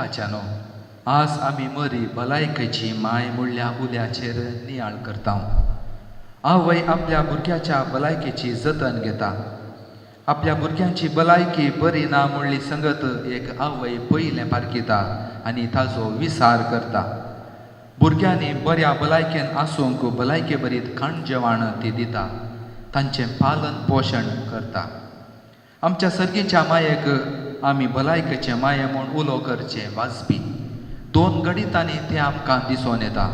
मोगाच्यानो, आज आमी मरी भलायकेची माय म्हणल्या उल्याचेर नियाळ करता. आवय आपल्या भुरग्याच्या भलायकेची जतन घेता. आपल्या भुरग्यांची भलायकी बरी ना म्हणली संगत एक आवय पयलें पारखिता आनी ताजो विचार करता. भुरग्यांनी बऱ्या भलायकेन आसूंक भलायके बरीत खाण जेवण ती दिता, तांचें पालन पोशण करता. आमच्या सर्गीच्या मायेक आमी भलायकेचे माये म्हूण उलो करचें वाजपी दोन गणितांनी तें आमकां दिसून येता.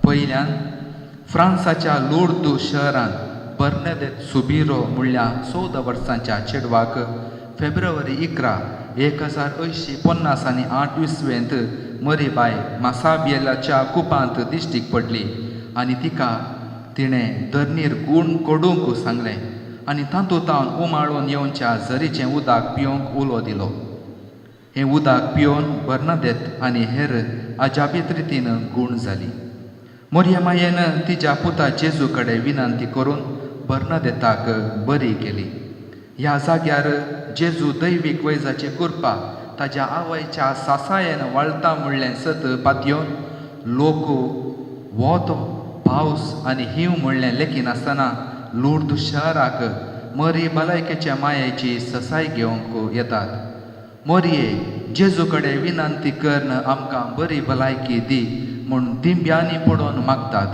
पयल्यान फ्रांसाच्या लुर्दू शहरांत बर्नदेत सुबिरो म्हणल्या 14 वर्सांच्या चेडवाक फेब्रुवारी 11 1858 इसवेंत मरीबाय मासाबियलाच्या कुपांत दिश्टीक पडली आनी तिका तिणें धरणीर गूण कोडूंक सांगलें आनी तातूंत उमाळून येवच्या झरीचें उदक पिवंक उलो दिलो. हें उदक पिवन बर्नादेत आनी हेर अजाबीत रितीन गूण जाली. मोरये मायेन तिच्या पुता जेजू कडेन विनंती करून बर्नादेताक बरी केली. ह्या जाग्यार जेजू दैवीक वैजाची कृपा ताज्या आवयच्या सासायेन वाळटा म्हणलें सत पातयेवन लोक वत पावस आनी हींव म्हणलें लेखिनासतना लुर्द शहराक मरी भलायकेच्या मायेची ससाय घेवंक येतात. मोरये जेजू कडेन विनंती करून आमकां बरी भलायकी दी म्हूण दिंब्यांनी पडोवन मागतात.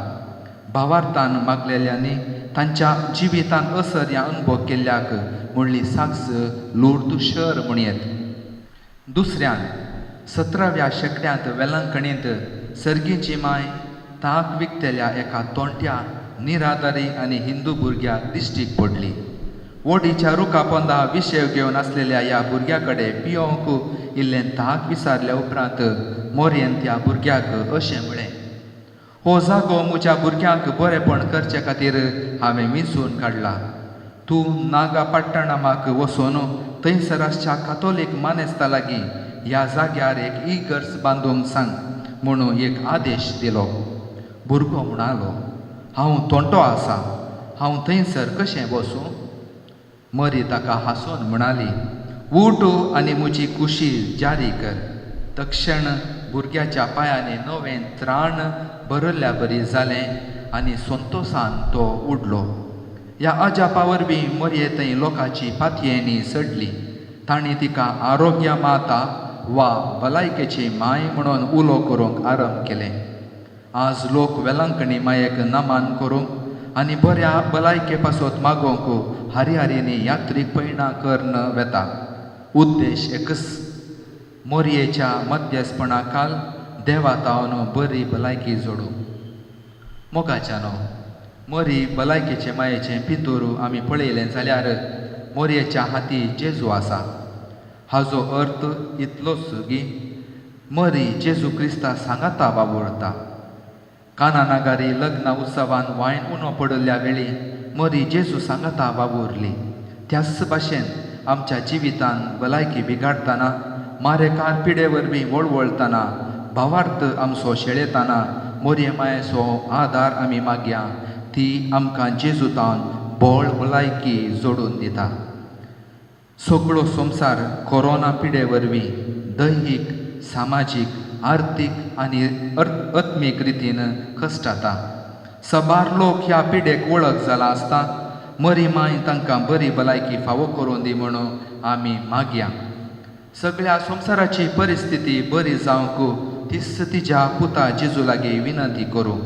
भावार्थान मागलेल्यांनी तांच्या जिवितान असर ह्या अनुभव केल्ल्याक म्हणली साक्ष लुर्द शहर म्हणयेत. दुसऱ्यान 17व्या शेंकड्यांत वेलंकणींत सर्गीची माय ताक विकतेल्या एका तोंट्या निराधारी आनी हिंदू भुरग्याक दिश्टीक पडली. वडीच्या रुखा पोंदा विशेव घेवन आसलेल्या ह्या भुरग्या कडेन पियोंक इल्लें ताक विसारल्या उपरांत मोरयेन त्या भुरग्याक अशें म्हळें, हो जागो म्हज्या भुरग्यांक बरेपण करचे खातीर हांवें विंचून काडला. तूं नागापट्टणमाक वचून थंयसर आसच्या कातोलीक मानेस्ता लागीं ह्या जाग्यार एक इगर्ज बांदूंक सांग म्हणून एक आदेश दिलो. भुरगो म्हणालो, हांव तोंटो आसा, हांव थंयसर कशें बसूं? मरी ताका हांसून म्हणाली, उठ आनी म्हजी कुशी जारी कर. तक्षण भुरग्याच्या पांयांनी नवें त्राण भरिल्ल्या बरी जालें आनी संतोसान तो उडलो. ह्या अजापा वरवीं मरये थंय लोकांची पातयेणी चडली. तांणी तिका आरोग्य माता वा भलायकेची माय म्हणून उलो करूंक आरंभ केलें. आज लोक वेलंकणी मायेक नमन करूंक आनी बऱ्या भलायके पासत मागोवंक हरिहरींनी यात्रीक पयणां करून वेता. उद्देश एकच, मोरयेच्या मध्यस्थपणा खाल देवा तावन बरी भलायकी जोडूं. मोगाच्यानो, मरी भलायकेचे मायेचें पिंतूर आमी पळयलें जाल्यार मोरयेच्या हाती जेजू आसा. हाजो अर्थ इतलोच की मरी जेजू क्रिस्ता सांगाता वावुरता. काना नागारी लग्न उत्सवान वायन उणो पडिल्ल्या वेळी मरी जेजू सांगाता वावुरली. त्याच भाशेन आमच्या जिवितान भलायकी बिगाडटना, मारेकार पिडे वरवीं वळवळटना, भावार्थ आमचो शेळेतना मोरये मायेचो आदार आमी मागया. ती आमकां जेजूतान बळ भलायकी जोडून दिता. सगळो संवसार कोरोना पिडे वरवीं दैहीक, सामाजीक, आर्थीक आनी आत्मीक रितीन कश्टाता. सबार लोक ह्या पिडेक वळख जाला आसता. मरी माय तांकां बरी भलायकी फावो करून दी म्हणून आमी मागया. सगळ्या संवसाराची परिस्थिती बरी जावंक तीच तिज्या पुता जेजू लागीं विनंती करूं.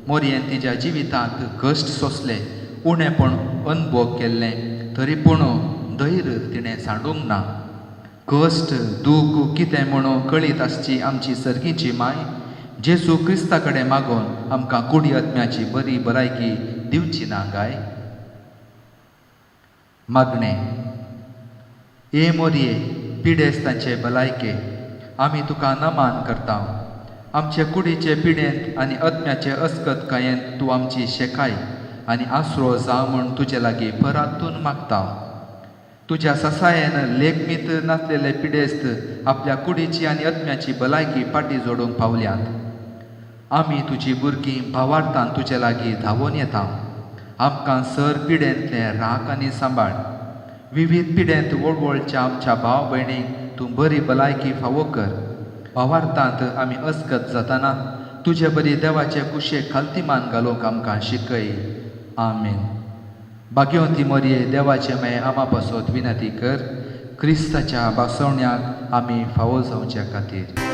मोरयेन तिज्या जिवितांत कश्ट सोंसले, उणेपण अनुभव केल्लें, तरी पूण धैर्य तिणें सांडूंक ना. कश्ट दूख कितें म्हणून कळीत आसची आमची सर्गीची माय जेजू क्रिस्ता कडेन मागून आमकां कुडी आत्म्याची बरी भलायकी दिवची ना गाय? मागणें. ए मोरये पिडेस्तांचे भलायके, आमी तुका नमान करता. आमचे कुडीचे पिडेंत आनी आत्म्याचे अस्कतकायेंत तूं आमची शेकाय आनी आसरो जावं म्हूण तुजे लागीं परातून मागता. तुज्या ससायेन लेखमीत नासलेले पिडेस्त आपल्या कुडीची आनी आत्म्याची भलायकी फाटी जोडूंक पावल्यात. आमी तुजी भुरगीं भावार्थान तुजे लागीं धांवून येता. आमकां सर पिडेंतलें राख आनी सांबाळ. विवीध पिडेंत वळवळच्या आमच्या भाव भयणींक तूं बरी भलायकी फावो कर. भावार्थांत आमी अस्कत जाताना तुजे बरी देवाचे कुशेक खालती मान घालूंक आमकां शिकय. आमेन. भाग्यवंती मरये, देवाचे माये, आमा पासत विनंती कर, क्रिस्ताच्या भासवण्याक आमी फावो जावच्या खातीर.